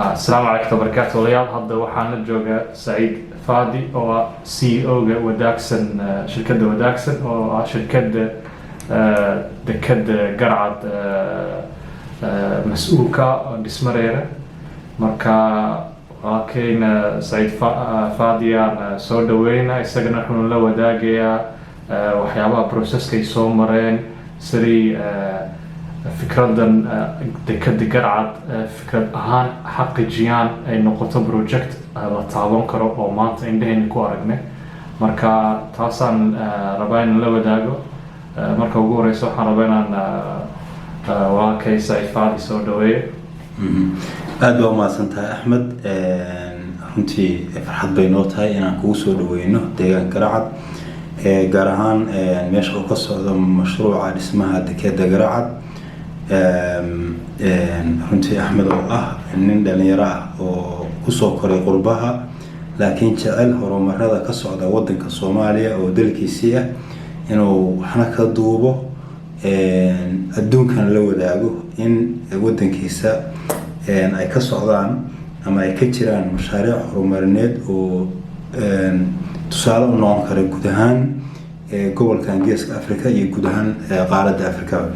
Asalaamu calaykum wabarakaatu walayaal. Hadda waxaan la joogaa Saciid Faadi oo ah CEO-ga Wadaagsan, shirkadda Wadaagsan oo ah shirkadda dekadda Garcad mas-uulka oo dhismareera. Marka walaalkeyna Saciid Faadiyaan soo dhaweyna, isagana wuxuuna la wadaagayaa waxyaabaha processkay soo mareen sidii fikradan dekada Garcad fikrad ahaan xaqiijiyaan ay noqoto project la taaban karo oo maanta indhahayna ku aragnay. Marka taasaan rabaa inaan la wadaago. Marka ugu horeysa waxaan rabaa inaan walaalkay Saciid Faadi soo dhaweeyo. Aada baa umahadsan tahay, Axmed. Runtii farxad bay noo tahay inaan kugu soo dhaweyno deegaanka Garacad, gaar ahaan meesha uu ka socdo mashruuca dhismaha dekeda Garacad. Runtii Axmed oo ah nin dhalinyaro ah oo kusoo koray qurbaha, laakiin jecel horumarada ka socda wadanka Soomaaliya oo dalkiisii ah inuu waxna ka duubo, adduunkana la wadaago in wadankiisa ay ka socdaan ama ay ka jiraan mashaariic horumarineed oo tusaale u noqon kara guud ahaan gobolkan Geeska Africa iyo guud ahaan qaaradda Africa.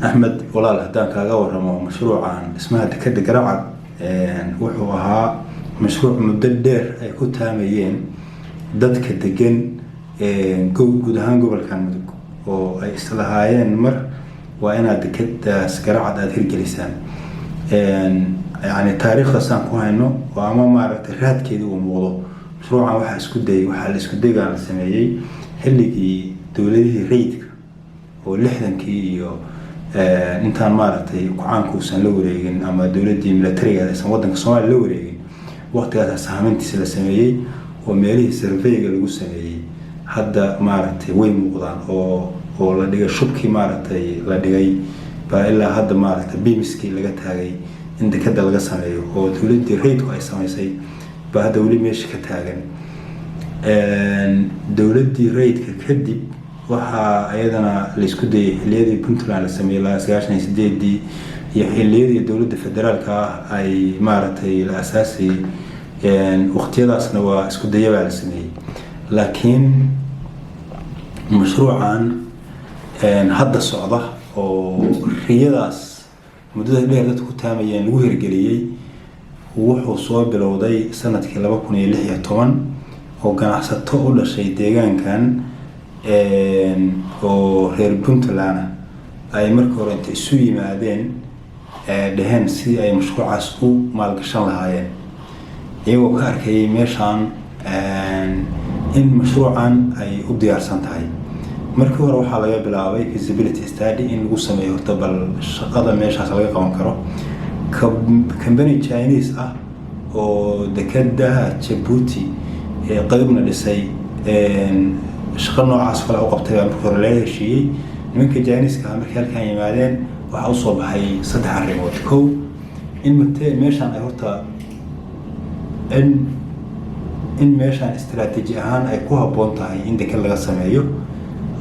Axmed walaal, haddaan kaaga waramo mashruucan dhismaha dekeda Garacad, wuxuu ahaa mashruuc muddo dheer ay ku taamayeen dadka degan guud ahaan gobolkan Mudug, oo ay islahaayeen mar waa inaad dekadaas Garacad aada hirgelisaan. Yani taariikhdaasaan ku hayno oo ama maaragtay raadkeeda uu muuqdo, mashruucan waxaa isku dayay, waxaa la isku daygaan la sameeyey xilligii dowladihii rayidka oo 60-kii iyo intaan maaragtay kucaanka uusan la wareegin ama dowladdii militariga aysan wadanka Soomaaliya la wareegin. Waqtigaas sahmintiisa la sameeyey oo meelihii surveyga lagu sameeyey hadda maaragtay way muuqdaan, oo la dhigay shubkii maaragtay la dhigay baa ilaa hadda maaragtay beamskii laga taagay in dekada laga sameeyo oo dowladdii rayidku ay samaysay baa hadda weli meesha ka taagan. Dowladdii rayidka kadib waxaa iyadana laisku dayay xiliyadii Puntland la sameeyey ilaa 98-dii iyo xiliyadii dowladda federaalka ah ay maaragtay la asaasayay. Waqtiyadaasna waa isku daya baa la sameeyey, laakiin mashruucan hadda socda oo riyadaas muddada dheer dadku ku taamayeen lagu hirgeliyey wuxuu soo bilowday sanadkii 2016, oo ganacsato u dhashay deegaankan oo reer Puntland ay markii hore inta isu yimaadeen dheheen sidii ay mashruucaas u maalgashan lahaayeen, iyagoo ka arkayay meeshaan in mashruucan ay u diyaarsan tahay. Markii hore waxaa laga bilaabay feasibility study in lagu sameeyo horta bal shaqada meeshaas laga qaban karo. Company Chinese ah oo dekadaha Jabuuti ee qeybna dhisay shaqo noocaas kale u qabtay baa markii hore laga heshiiyey. Nimanka Chineska ah markay halkan yimaadeen waxaa usoo baxay saddex arrimood. Kow, in mate meeshaan ay horta in meeshaan istaraatiiji ahaan ay ku habboon tahay in deked laga sameeyo.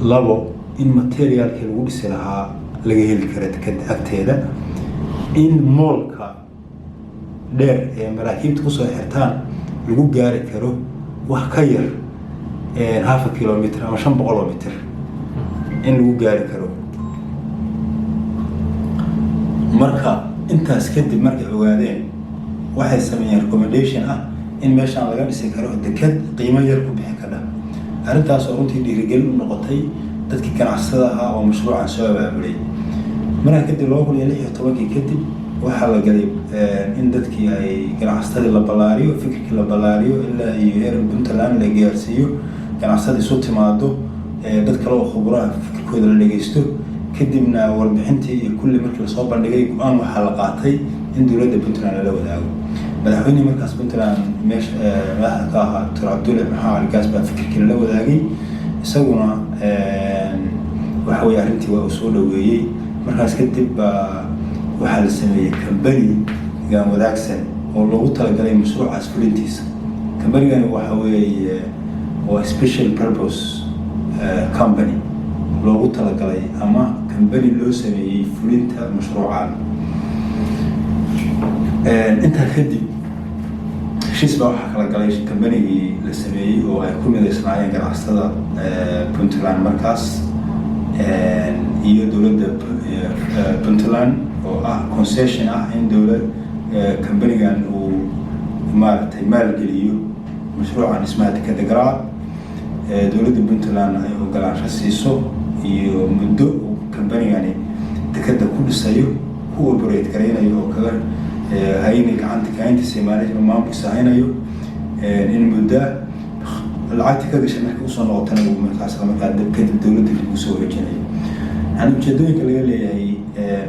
Labo, in materialkii lagu dhisi lahaa laga heli karo dekeda agteeda. In moolka dheer ee maraakiibta kusoo xirtaan lagu gaari karo wax ka yar half a kilometer ama 500 oo mitir in lagu gaari karo. Marka intaas kadib markay ogaadeen, waxay sameeyeen recommendation ah in meeshaan laga dhisi karo deked qiimo yar ku bixi kardha. Arrintaas oo runtii dhiirigelin u noqotay dadkii ganacsatada ahaa oo mashruucan soo abaabulay. Markaa kadib 2016-kii kadib waxaa la galay in dadkii ay ganacsatadii la ballaariyo, fikirkii la ballaariyo ilaa iyo heer Puntland la gaarsiiyo, ganacsatada isu timaado, dad kale oo khuburaha fikirkooda la dhegeysto. Kadibna warbixintii iyo kulli markii lasoo bandhigay, go-aan waxaa la qaatay in dowladda Puntland lala wadaago. Madaxweynihii markaas Puntland meesha madaxda ka ahaa, Doctor Cabdulle Maxamed Cali Gaas, baa fikirkii lala wadaagay. Isaguna waxa weye arrintii waa uu soo dhaweeyey. Markaas kadib baa waxaa la sameeyey company-gan Wadaagsan oo loogu talagalay mashruucaas fulintiisa. Companygani waxa weeye waa special purpose company loogu talagalay ama company loo sameeyey fulinta mashruucan. Intaa kadib heshiis baa waxaa kala galay kambanigii la sameeyey oo ay ku midaysnaayeen ganacsatada Puntland markaas iyo dowladda Puntland, oo ah concession ah in dowlad kambanigan uu maaragtay maalgeliyo mashruucan dhismaha dekeda Garacad, dowladda Puntland ay ogolaansho siiso iyo muddo uu kambanigani dekeda ku dhisayo, ku operate garaynayo oo kaga haynay gacanta kahayntiisa, management maamulkiisa haynayo in muddo. Lacagta ka gashay markay usoo noqotana uu markaas markaa kadib dowladda dib usoo wareejinayo. Yani ujeedooyinka laga leeyahay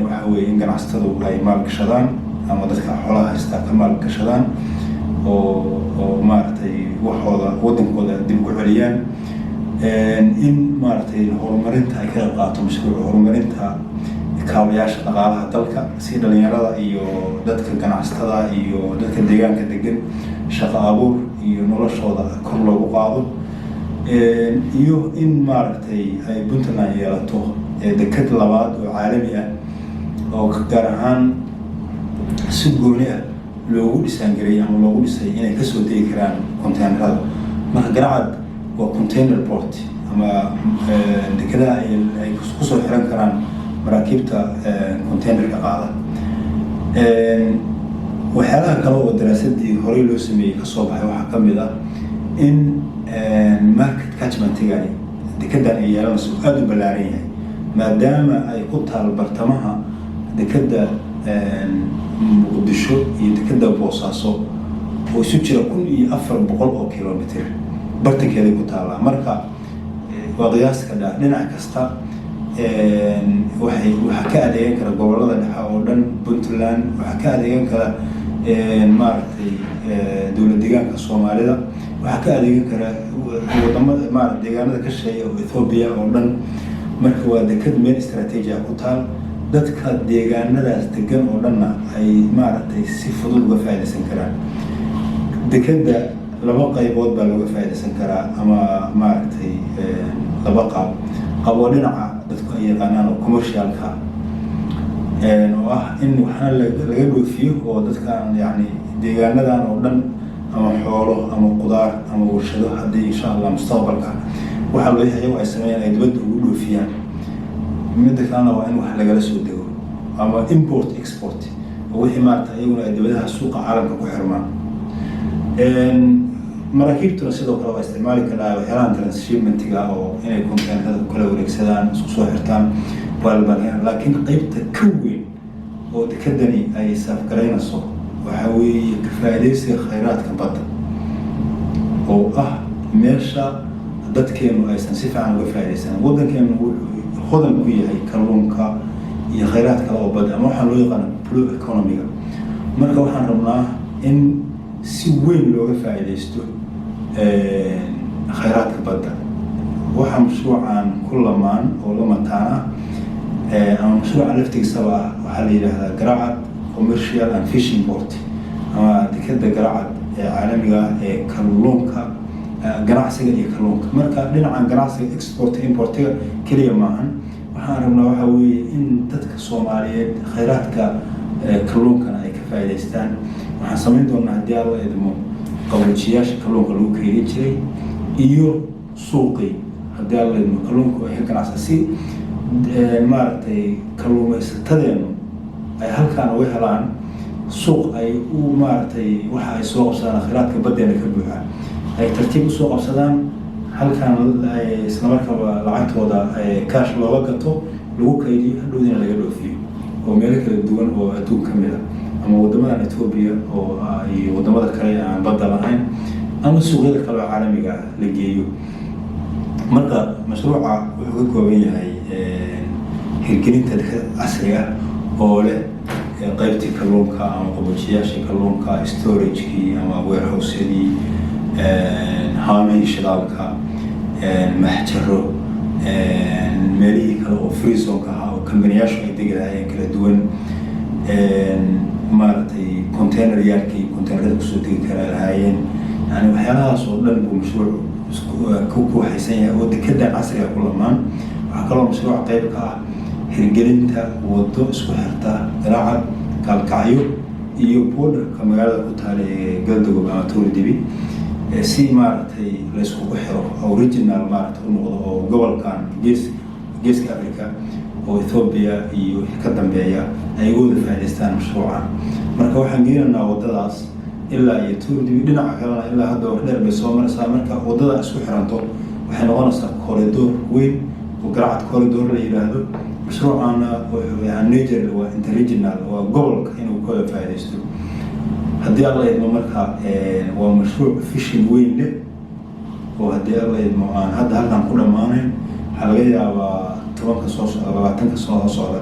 waxa weeye in ganacsatadu ay maalgashadaan ama dadka xoolaha haystaa ka maalgashadaan oo maaragtay waxooda wadankooda dib ugu celiyaan, in maaragtay horumarinta ay ka qayb qaato mashruuca horumarinta kaabayaasha dhaqaalaha dalka, si dhalinyarada iyo dadka ganacsatada iyo dadka deegaanka degan shaqo abuur iyo noloshooda kor loogu qaado, iyo in maaragtay ay Puntland yeelato deked labaad oo caalami ah oo gaar ahaan si gooni ah loogu dhisaangareeyey ama loogu dhisay inay kasoo degi karaan containerada. Marka Garacad waa container port ama dekedaha ay kusoo xiran karaan maraakiibta containerka qaada. Waxyaalaha kale oo daraasadii horey loo sameeyey kasoo baxay waxaa ka mid ah in market catchmentigani dekedan ay yeelanayso aada u ballaaran yahay, maadaama ay ku taal bartamaha dekeda Muqdisho iyo dekeda Boosaaso oo isu jira 1400 oo kilomitr, bartankeeday ku taallaa. Marka waa qiyaaska dha dhinac kasta waxaa ka adeegan kara gobolada dhexe oo dhan Puntland, waxaa ka adeegan kara maaragtay dowlad deegaanka Soomaalida, waxaa ka adeegan kara wadamada maarata deegaanada ka shisheeya oo Ethiopia oo dhan. Marka waa deked meel istaraatiiji ah ku taal, dadka deegaanadaas degan oo dhanna ay maaragtay si fudud uga faa'iidaysan karaan. Dekeda laba qaybood baa looga faa'iidaysan karaa ama maaragtay laba qaab. Qaab waa dhinaca dadku ay yaqaanaan oo commercialka, oo ah in waxna laga dhoofiyo oo dadkan yani deegaanadan oo dhan ama xoolo ama qudaar ama warshado, haddii insha Allah mustaqbalka waxaa loo iyagu ay sameeyaan ay dibadda ugu dhoofiyaan. Midda kalena waa in wax lagala soo dego ama import export oo wixii maarata iyaguna ay dibadaha suuqa caalamka ku xirmaan. Maraakiibtuna sidoo kale waa isticmaali karaa waxyaalahan transshipmentiga oo inay containerada ku kala wareegsadaan, isku soo xirtaan waa. Laakiin qeybta ka weyn oo dekedani ay saafgaraynayso waxaa weeye ka faa'iidaysiga khayraadka badda, oo ah meesha dadkeenu aysan si fiican uga faa'iidaysan. Waddankeenu wuxuu hodan ku yahay kalluunka iyo khayraad kale oo badda ama waxaa loo yaqaano blue economy-ga. Marka waxaan rabnaa in si weyn looga faa'iidaysto khayraadka badda. Waxaa mashruucan ku lamaan oo la mataan ah ama mashruuca laftigisaba ah waxaa la yidhaahdaa Garacad Commercial and Fishing Port ama dekeda Garacad ee caalamiga ah ee kalluunka, ganacsiga iyo kalluunka. Marka dhinacan ganacsiga export importiga keliya maahan. Waxaan rabnaa waxaa weeye in dadka Soomaaliyeed khayraadka kalluunkana ay ka faa'iidaystaan. Waxaan samayn doonaa, haddii Alla idmo, qaboojiyaasha kalluunka lagu keydin jiray iyo suuqii, haddii Alla idmo, kalluunku ay ka ganacsan, si maaragtay kalluumaysatadeenu ay halkaan uga helaan suuq ay u maaragtay waxa ay soo qabsadaan. Khayraadka baddeena ka buuxa ay tartiib usoo qabsadaan halkaan, islamarkaaba lacagtooda cash looga gato, lagu kaydiyo, hadhowdina laga dhoofiyo oo meelo kala duwan oo adduun ka mid ah ama wadamadan Ethiopia oo iyo wadamada kale aan badda lahayn ama suuqyada kale oo caalamiga ah la geeyo. Marka mashruuca wuxuu ka kooban yahay hirgelinta deked casriga oo leh qaybtii kalluunka ama qaboojiyaashii kalluunka, storagekii ama warehousyadii, haamihii shidaalka, maxjaro, meelihii kale oo free zonka ahaa oo kambaniyaashu ay degi lahaayeen kala duwan, maaragtay container yaalkii containerada kusoo degi kara lahaayeen. Yani waxyaalahaas oo dhan buu mashruuc ku waxaysan yahay oo dekedan casriga ku lamaan. Waxaa kaloo mashruuc qayb ka ah hirgelinta wado isku xirta Garacad, Gaalkacyo. iyo borderka magaalada ku taala ee Galdogob ama Tuurdibi, si maaragtay layskugu xiro oo regional maaragtay u noqdo, oo gobolkan Geeska Africa oo Ethiopia iyo wixii ka dambeeya ay uga wada faa'iidaystaan mashruucan. Marka waxaan geenaynaa waddadaas ilaa iyo Tuurdibi, dhinaca kalena ilaa hadda wax dheer bay soo maraysaa. Marka waddada isku xiranto, waxay noqonaysaa corridor weyn oo Garacad Corridor la yidhaahdo. Mashruucana wuxuu yahay nature, waa interregional, waa gobolka inuu ka wada faa'iidaysto haddii Alla idmo. Marka waa mashruuc vision weyn leh oo haddii Alla idmo aan hadda halkan ku dhammaanayn. Waxaa laga yaabaa 10-ka soo socda, 20-ka soo socda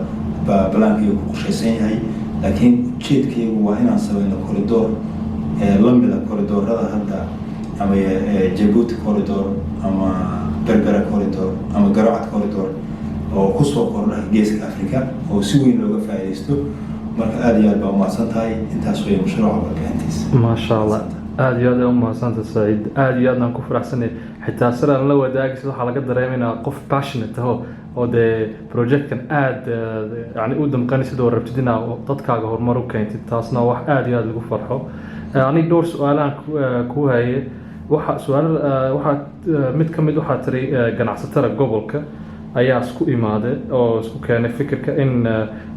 baa balaankayga ku qorshaysan yahay, laakiin ujeedkaygu waa inaan sameyno corridor lamida corridorada hadda, ama Djibouti Corridor ama Berbera Corridor ama Garacad Corridor, oo kusoo kordha Geeska Africa oo si weyn looga faa'iidaysto. Marka aada iyo aad baa umahadsan tahay. Intaas wey mashruuca warbixintiisa. Maasha Allah, aada iyo aad ay umahadsantahay, Saciid. Aada iyo aad aan ku faraxsanay. Xitaa sidaan la wadaagaysa waxaa laga dareemaynaa qof passionate aho oo dee projectkan aada yani u damqanaysid oo rabtid inaa dadkaaga horumar u keentid. Taasna wax aada iyo aada lagu farxo. Aniga dhowr su-aalaan ku haye. Waxa su-aal waxaa mid ka mid waxaa tiri ganacsatada gobolka ayaa isku imaaday oo isku keenay fikirka in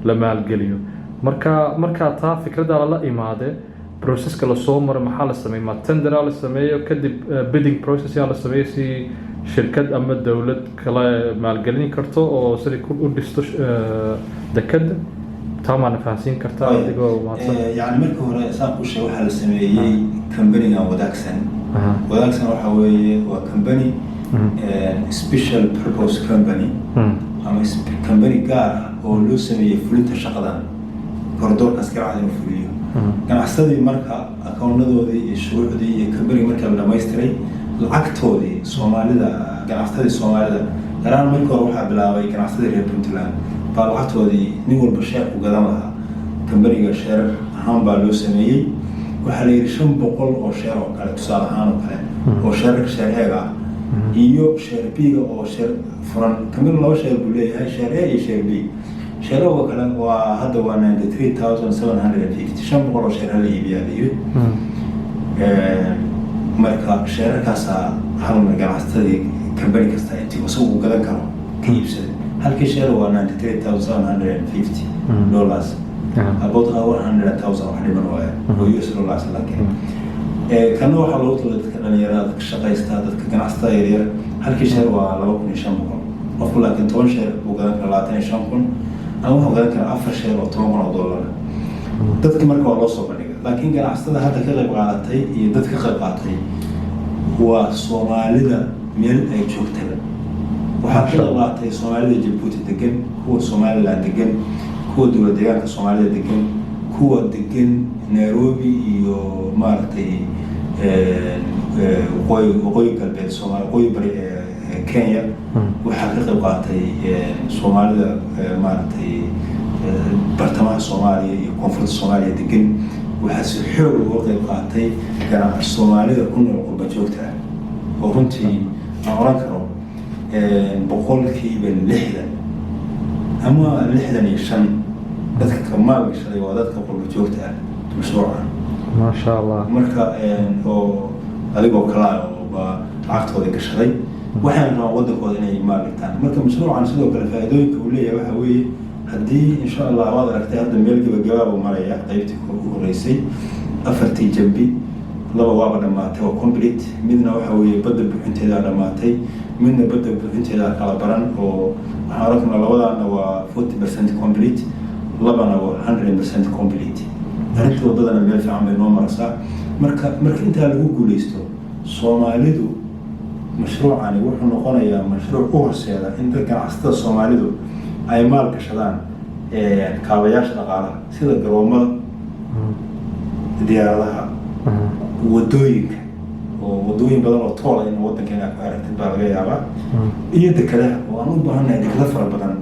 la maalgeliyo. Marka markaa taa fikraddaa lala imaade, processka lasoo maro maxaa la sameeyey? Ma tenderaa la sameeyo, kadib bidding process yaa la sameeyo si shirkad ama dowlad kale maalgelin karto oo siday u dhisto dekadda? Taa maana fahansiin kartaa, adigoo mahadsan? Yani markii hore saan ku sheeg, waxaa la sameeyey companygan Wadaagsan. Wadaagsan waxa weeye waa company, special purpose company ama company gaar ah oo loo sameeyey fulinta shaqadan corridorkaas Garacad inuu fuliyo. Ganacsadii marka akoonadoodii iyo shuruucdii iyo company markii la dhamaystiray, lacagtoodii Soomaalida, ganacsatadii Soomaalida gaar ahaan, markii hore waxaa bilaabay ganacsadii reer Puntland baa lacagtoodii nin walba share ku gadan lahaa. Companyga share ahaan baa loo sameeyey. Waxaa la yidhi 500 oo share oo kale, tusaale ahaan oo kale, oo sharearka share A-ga ah iyo share B-ga oo share furan. Company laba share buu leeyahay, share A iyo share B. Share oo kale waa hadda waa 93,750. 500 oo share hala iibiyaa la yidhi. Marka sharearkaasaa hal mar ganacsatadii company kasta intii isagu uu gadan karo ka iibsaday. Halkii share waa $93,750, about 100,000 wax dhiman waaye oo US dollars. Laakiin kana waxaa loogu talay dadka dhalinyarada, dadka shaqaysta, dadka ganacsatada yaryar. Halkii share waa 2,500 qofku, laakiin 10 share buu gadan karaa, 25,000, ama wuxuu gadan karaa afar share oo $10,000. Dadki marka waa loo soo bandhigay, laakiin ganacsatada hadda ka qayb qaadatay iyo dad ka qayb qaatay waa Soomaalida meel ay joogtaba. Waxaa ka qayb qaatay Soomaalida Jabuuti degan, kuwa Somaliland degan, kuwa dowlad deegaanka Soomaalida degan, kuwa degan Nairobi iyo maaragtay waqooyi galbeed Soomaali, waqooyi bari ee Kenya. Waxaa ka qayb qaatay Soomaalida maaragtay bartamaha Soomaaliya iyo koonfurta Soomaaliya degan. Waxaa si xoog uga qayb qaatay Soomaalida ku nool qurba joogta ah, oo runtii aan oran karo 60% ama 65 dadka ka maalgashaday waa dadka qurba joogta ah mashruuca. Maasha Allah. Marka oo adigoo kala oo baa lacagtooda gashaday, waxayna rabaan wadankooda inay maalgashtaan. Marka mashruucan sidoo kale faa'iidooyinka uu leeyahay waxa weeye, haddii insha Allah waad aragtay, hadda meel gabagabaaba maraya. Qaybtii u horeysay, afartii jambi, laba waaba dhammaatay oo complete, midna waxa weeye badda buuxinteedaa dhammaatay, midna badda buuxinteedaa kala baran, oo waxaan oran karnaa labadaana waa 40% complete, labana waa 100% complete. Arrinta waddadana meel fiican bay noo maraysaa. Marka intaa lagu guuleysto, Soomaalidu mashruucani wuxuu noqonayaa mashruuc u horseeda in dad ganacsatada Soomaalidu ay maal gashadaan kaabayaasha dhaqaalaha sida garoomada diyaaradaha, wadooyinka, oo wadooyin badan oo toola in wadankeena ku aragtid baa laga yaabaa, iyo dekadaha oo aan u baahannahay dekado fara badan.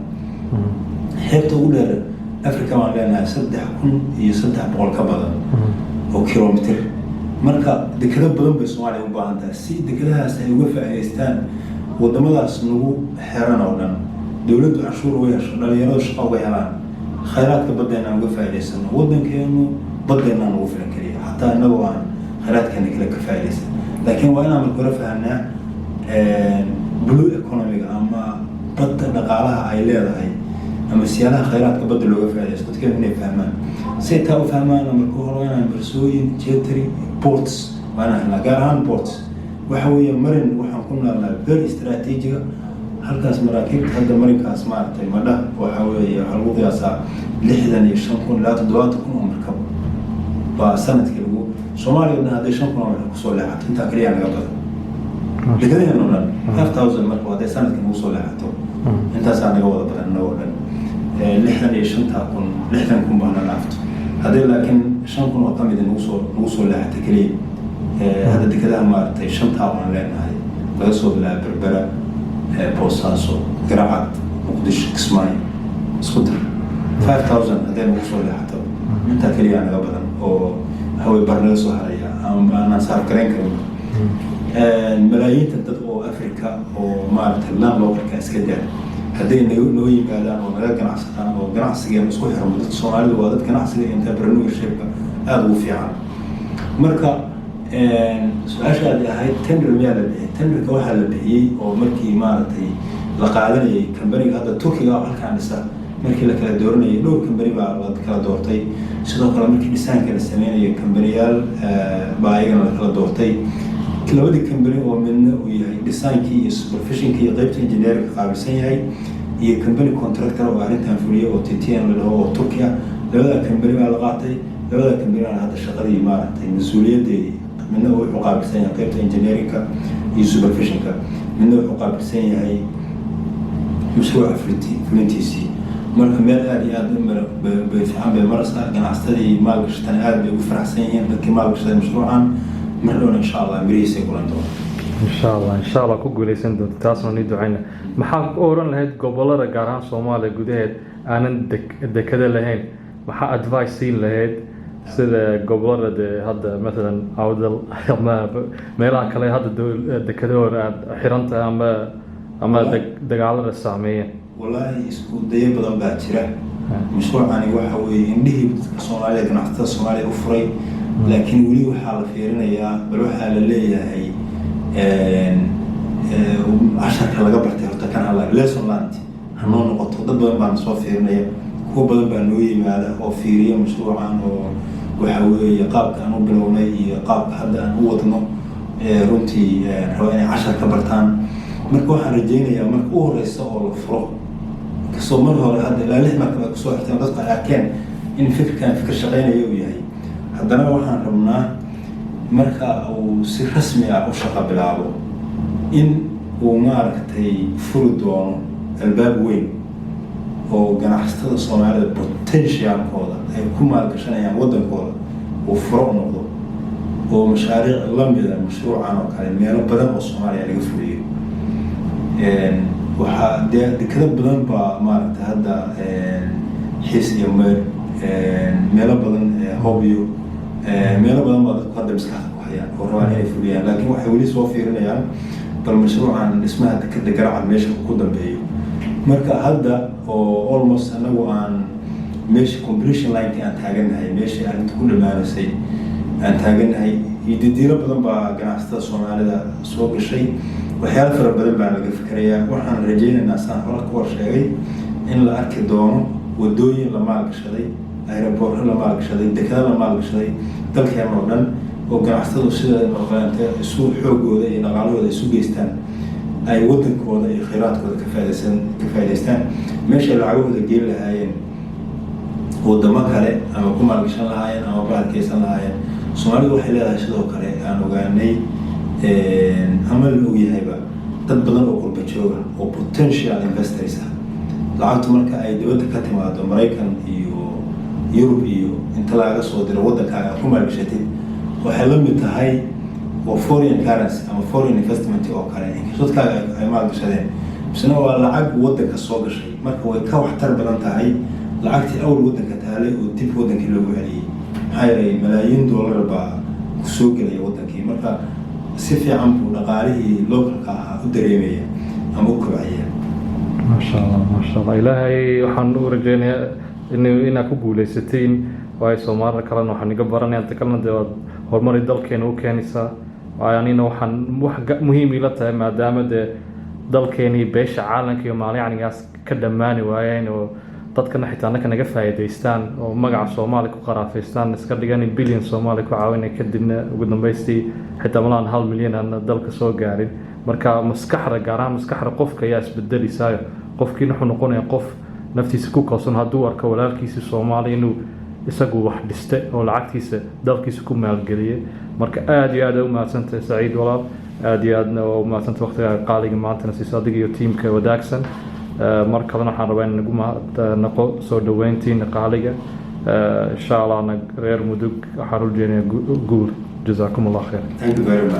Xeebta ugu dheer Africa baan leenahay, 3300 ka badan oo kilomitr. Marka dekado badan bay Soomaaliya u baahan tahay si dekadahaas ay uga faa'iidaystaan wadamadaas nagu xeran oo dhan, dowladdu canshuur uga hesho, dhalinyaradu shaqo uga helaan, khayraadka baddeena aan uga faa'iidaysano wadankeenu. Baddeenaa nagu filan keliya, xataa inagoo aan khayraadkeena kale ka faa'iidaysan. Laakiin waa inaan marka hore fahamnaa blue economy-ga ama badda dhaqaalaha ay leedahay ama siyaalaha khayraadka badda looga faa'iidaysto. Dadkeenu inay fahmaan, say taa u fahmaan, marka hore waa inaan marsooyin, jetty, ports waa inaan helnaa, gaar ahaan ports. Waxa weeye marin waxaan ku naalnaa very strategic-ga halkaas. Maraakiibta hadda marinkaas maaragtay madha, waxa weeye waxaa lagu qiyaasaa 65,000 ilaa 70,000 oo markab baa sanadkii lagu. Soomaaliya o dhan hadday 5,000 oo markab kusoo leexato, intaa keliya naga badan. Dekadaheen oo dhan 5,000 markab hadday sanadkii nagu soo leexato, intaasaa naga wada badan inagoo dhan. 65,000, 60,000 baa na dhaafto hadday, laakiin 5,000 oo kamid nagu soo leexata keliya. Hadda dekadaha maaragtay shantaa waan leenahay, laga soo bilaabo Berbera, Boosaaso, Garacad, Muqdisho, Kismaayo, isku dar 5,000 hadday nagu soo leexato, intaa keliya naga badan oo waxawey bar naga soo haraya ama aanaan saaf garayn karin malaayiinta dad oo Africa oo maaragtay landlocked-ka iska daa, hadday noo yimaadaan oo naga ganacsadaan oo ganacsigeena isku xirmo. Dadka Soomaalidu waa dad ganacsiga, entrepreneurship-ka aada ugu fiican. Marka su-aashaadi ahayd tender miyaa la bixiyey? Tenderka waxaa la bixiyey oo markii maaragtay la qaadanayay kambaniga hadda Turkiga oo halkaan dhisa, markii la kala dooranayay dhowr kambani baa la kala doortay. Sidoo kale markii dhisaanka la sameynayay kambaniyaal baa ayagana la kala doortay. Labadii kambani oo midna uu yahay dhisaankii iyo supervisionkii iyo qeybta engineerinka qaabilsan yahay iyo kambani contractor oo arrintan fuliya oo TTN la dhaho oo Turki ah, labada kambani baa la qaatay. Labada kambani baa hadda shaqadii maaragtay mas-uuliyadeedii, midna wuxuu qaabilsan yahay qeybta engineerinka iyo supervisionka, midna wuxuu qaabilsan yahay mashruuca fulintiisii. Marka meel aada iyo aada bay fiican bay maraysaa. Ganacsatadii maalgashatana aada bay ugu faraxsan yihiin, dadkii maalgashaday mashruucan. Mar dhowna insha Allah mirihiisay kulan doonaan. Insha Allah, insha Allah ku guuleysan doonto, taasna nii ducayna. Maxaa ku oran lahayd gobolada, gaar ahaan Soomaaliya gudaheed, aanan dekada lahayn? Maxaa advice siin lahayd, sida gobolada dee hadda mathalan Awdal ama meelaha kale hadda dekadahooda aad xiran tahay ama dagaalada saameeyeen? Wallaahi isku dayo badan baa jira. Mashruucani waxa weeye indhihii dadka Soomaaliya, ganacsatada Soomaaliya u furay, laakiin weli waxaa la fiirinayaa. Bal waxaa la leeyahay casharka laga bartay horta kan hala lesson learned hanoo noqoto. Dad badan baana soo fiirinaya, kuwa badan baa noo yimaada oo fiiriya mashruucan oo waxa weeye qaabka aan u bilownay iyo qaabka hadda aan u wadno, runtii raba inay cashar ka bartaan. Marka waxaan rajaynayaa marka u horeysa oo la furo, inkastoo mar hore hadda ilaa lix markab ay kusoo xirteen, dadku ay arkeen in fikirkan fikir shaqeynaya uu yahay, haddana waxaan rabnaa marka uu si rasmi ah u shaqo bilaabo in uu maaragtay furi doono albaab weyn oo ganacsatada Soomaalida potentialkooda ay ku maalgashanayaan waddankooda uu furo u noqdo, oo mashaariic lamida mashruucan oo kale meelo badan oo Soomaaliya laga fuliyo. Waxaa dee dekado badan baa maaragtay hadda Xiis iyo Meyr, meelo badan, Hobyo, meelo badan baa dadku hadda maskaxda ku hayaan oo rabaan inay fuliyaan, laakiin waxay weli soo fiirinayaan bal mashruucan dhismaha dekada Garacad meesha ku dambeeyo. Marka hadda oo almost anagu aan meesha completion line-ki aan taagannahay, meeshii arrinta ku dhammaanaysay aan taagannahay, iyo didiilo badan baa ganacsatada Soomaalida soo gashay. Waxyaalo fara badan baa laga fikerayaa. Waxaan rajaynaynaa, saan hore ka war sheegay, in la arki doono wadooyin la maalgashaday, aeroboorro la maalgashaday, dekado la maalgashaday dalkeena oo dhan, oo ganacsatadu sida noqoante isu xoogooda iyo dhaqaalahooda isu geystaan ay wadankooda iyo khayraadkooda ka faa'idaystaan, meeshay lacagahooda geen lahaayeen wadamo kale ama ku maalgashan lahaayeen ama bahalkeysan lahaayeen. Soomaalidu waxay leedahay sidoo kale, aan ogaanay ama la ogyahayba, dad badan oo qurba jooga oo potential investors ah. Lacagtu marka ay dibadda ka timaado, Maraykan iyo Yurub iyo inta lagaga soo diro waddankaaga aad ku maalgashatid, waxay la mid tahay waa foreign currency ama foreign investment oo kale. Inkastoo dadkaaga ay maalgashadeen, misna waa lacag waddanka soo gashay. Marka way ka waxtar badan tahay lacagtii awal waddanka taalay oo dib waddankii loogu celiyey, maxaa yeelay malaayiin dollar baa kusoo gelaya waddankii. Marka si fiican buu dhaqaalihii localka ahaa u dareemaya ama u kobcaya. Maasha Allah, maasha Allah. Ilaahay waxaan u rajeynayaa inaad ku guuleysatiin. Waayo, Soomaalida kalena waxaan iga baranaya, inta kalena dee waad horumari dalkeena u keenaysaa. Waayo, anina waxaan wax muhiim ila tahay, maadaama dee dalkeenii beesha caalamka iyo maalyacnigaas ka dhammaani waayeen, oo dadkana xitaa annaka naga faa'iidaystaan oo magaca Soomaali ku qaraafaystaan, iska dhigan in billion Soomaali ku caawinay, kadibna ugu dambaystii xitaa malaan 1 milyan aan dalka soo gaarin. Marka maskaxda, gaar ahaan maskaxda qofka ayaa isbedelisaayo, qofkiina wuxuu noqonayaa qof naftiisa ku kalsoon hadduu arko walaalkiisa Soomaali inuu isagu wax dhiste oo lacagtiisa dalkiisa ku maalgeliyay. Marka aada iyo aad u mahadsantahay, Saciid walaal, aada iyo aadna waa u mahadsantay waqtigaaga qaaliga maantana siiso, adiga iyo tiimka wadaagsan. Mar kalena waxaan rabaa in nagu mahadnaqo soo dhaweyntiina qaaliga. Insha Allahna reer Mudug waxaan u jeenayaa guul. Jazaakum Allah khayr. Thank you very much.